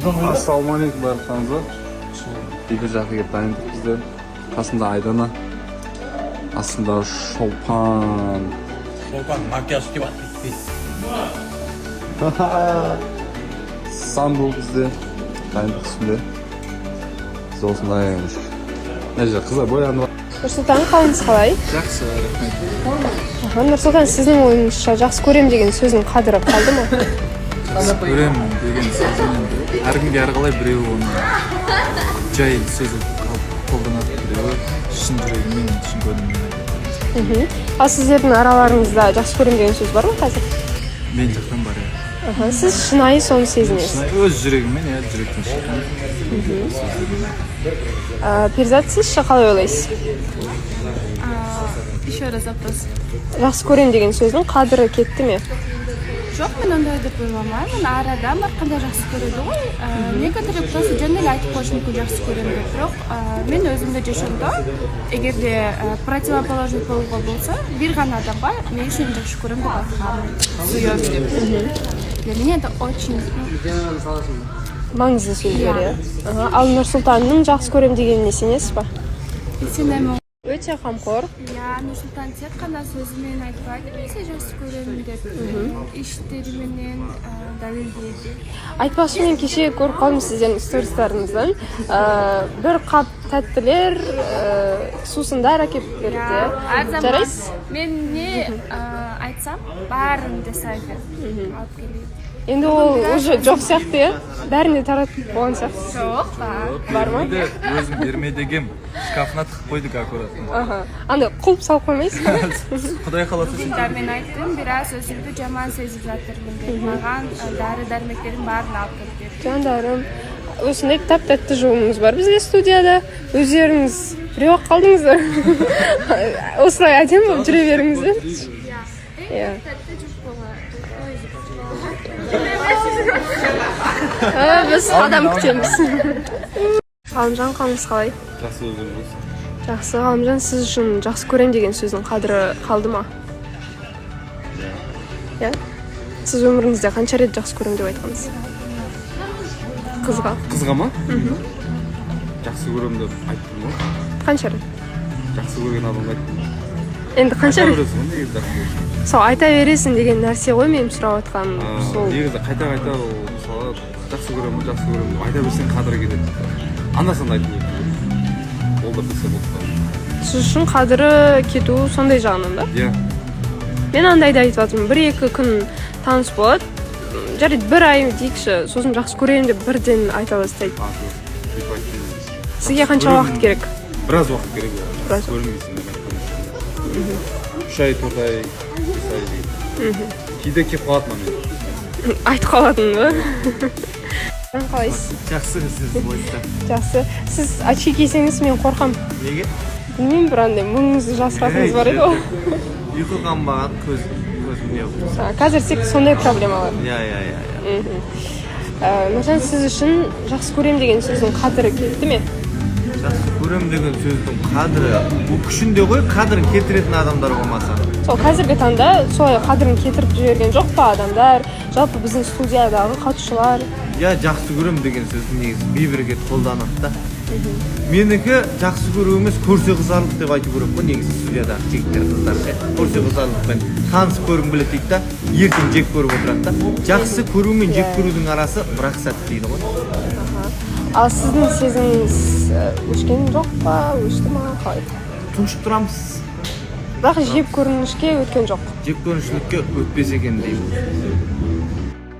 Ассалаумағалейкум барлықтарыңызға! Эфир жаққа келіп дайындық бізде. Қасымда Айдана, астында Шолпан. Шолпан макияж істеп жатыр. Самбул бізде дайындық үстінде. Біз осындай мына жерде қыздар боянып. Нұрсұлтан, қалыңыз қалай? Жақсы, рахмет. Аха, Нұрсұлтан, сіздің ойыңызша, жақсы көрем деген сөздің қадірі қалды ма? Жақсы көремін деген сөзін енді әркімге әрқалай. Біреуі оны жай сөз қылып қолданады, біреуі шын жүрегімен, шын көңілімен айтады. Ал сіздердің араларыңызда жақсы көрем деген сөз бар ма қазір? Мен жақтан бар, иә. Аха, сіз шынайы соны сезінесіз? Шынайы, өз жүрегіммен, иә, жүректен шыққан сөздермен айтамын. Перизат, сіз ше, қалай ойлайсыз? Еще раз вопрос. Жақсы көрем деген сөздің қадірі кетті ме? Жоқ, мен ондай деп ойламаймын. Әр адам әрқандай жақсы көреді ғой. Некоторые просто жөн эле айтып коюшу мүмкүн жақсы көрөм деп. Бирок мен өзүмдү жашоомдо, эгерде противоположный полго болсо, бир гана адамга мен сени жакшы көрөм деп айтканмын, сүйөм деп. Для меня это очень, ну, Маңызды сөздер, иә. Аха, ал Нұрсұлтанның жақсы көрем дегеніне сенесіз ба? Сенемін. Өте қамқор. Иә, Нұрсұлтан тек қана сөзімен айтпайды мен сені жақсы көремін деп, иштерименен дәлелдейді. Айтпақшы, мен кеше көріп қалдым сіздердің стористарыңыздан, бір қап тәттілер, сусындар әкеліп берді. Әр заман Жарайсыз. Мен не айтсам, баарын жасайды, алып келеді. Енді ол уже жоқ сияқты, иә, бәріне таратып болған сияқты. Жоқ, бар. Бар ма? Бермейді, өзім берме дегем, шкафына тығып қойдық аккуратно. Аха, андай құлып салып қоймайсыз ба? Құдай қаласа, сөйтіп. Да, мен айттым, біраз өзімді жаман сезіп жатырмын деп, маған дәрі дәрмектердің барын алып келіп берді. Жандарым, осындай тәп тәтті жұбымыз бар бізде студияда. Өздеріңіз біреу ақ қалдыңыздар. Осылай әдемі болып жүре беріңіздер, иә. Тәтті жұп болады. Біз адам күтеміз. Ғалымжан, қалыңыз қалай? Жақсы, өздеріңіз? Жақсы. Ғалымжан, сіз үшін жақсы көрем деген сөздің қадірі қалды ма? Иә. Сіз өміріңізде қанша рет жақсы көрем деп айтқансыз қызға? Қызға ма? Жақсы көремін деп айттым ғой. Қанша рет? Жақсы көрген адамға айттым. Енді қанша Айта рет? бересің ғой негізі жақсы көрсең. Сол айта бересің деген нәрсе ғой менің сұрап жатқаным. Сол. Негізі қайта қайта ол, мысалы, жақсы көремін, жақсы көремін деп айта берсең, қадірі кетеді. Анда санда айту керек, ол да білсе болды. Сіз үшін қадірі кету сондай жағынан да? Иә. Мен андайды айтып жатырмын: бір екі күн таныс болады, жарайды, бір ай дейікші, сосын жақсы көремін деп бірден айта бастайды. А, жоқ, бүйтіп айтпаймын. Сізге қанша уақыт керек? Біраз уақыт керек оған. Біраз. Жақсы көремін дейсің деп айтқан 3 ай, 4 ай, 5 ай деген. Кейде келіп қалады момент. Айтып қалатын ба? Қалайсыз? Жақсы, сіз қалайсыздар? Жақсы. Сіз очки кисеңіз, мен қорқамын. Неге? Білмеймін, бір андай мұңыңызды жасыратыныңыз бар еді ғой. Ұйқы қанбаған, көзім не болып. А, қазір тек сондай проблемалар. Иә. Нұржан, сіз үшін жақсы көрем деген сөздің қадірі кетті ме? Жақсы көрем деген сөздің қадірі бұл күшінде ғой, қадірін кетіретін адамдар болмаса. Сол қазіргі таңда солай қадірін кетіріп жіберген жоқ па адамдар, жалпы біздің студиядағы қатысушылар? Иә, жақсы көрем деген сөзді негізі бейберекет қолданады да. Менікі жақсы көру емес, көрсе қызарлық деп айту керек қой негізі. Студиядағы жігіттер, қыздар ше, көрсе қызарлықпен танысып көргім келеді дейді да, ертең жек көріп отырады да. Жақсы көру мен жек көрудің арасы бір ақ сәт дейді ғой. Ал сіздің сезіміңіз өшкен жоқ па, өшті ма, қалай? Тұншып тұрамыз. Бірақ жек көрінішке өткен жоқ. Жек көрінішілікке өтпесе екен деймін.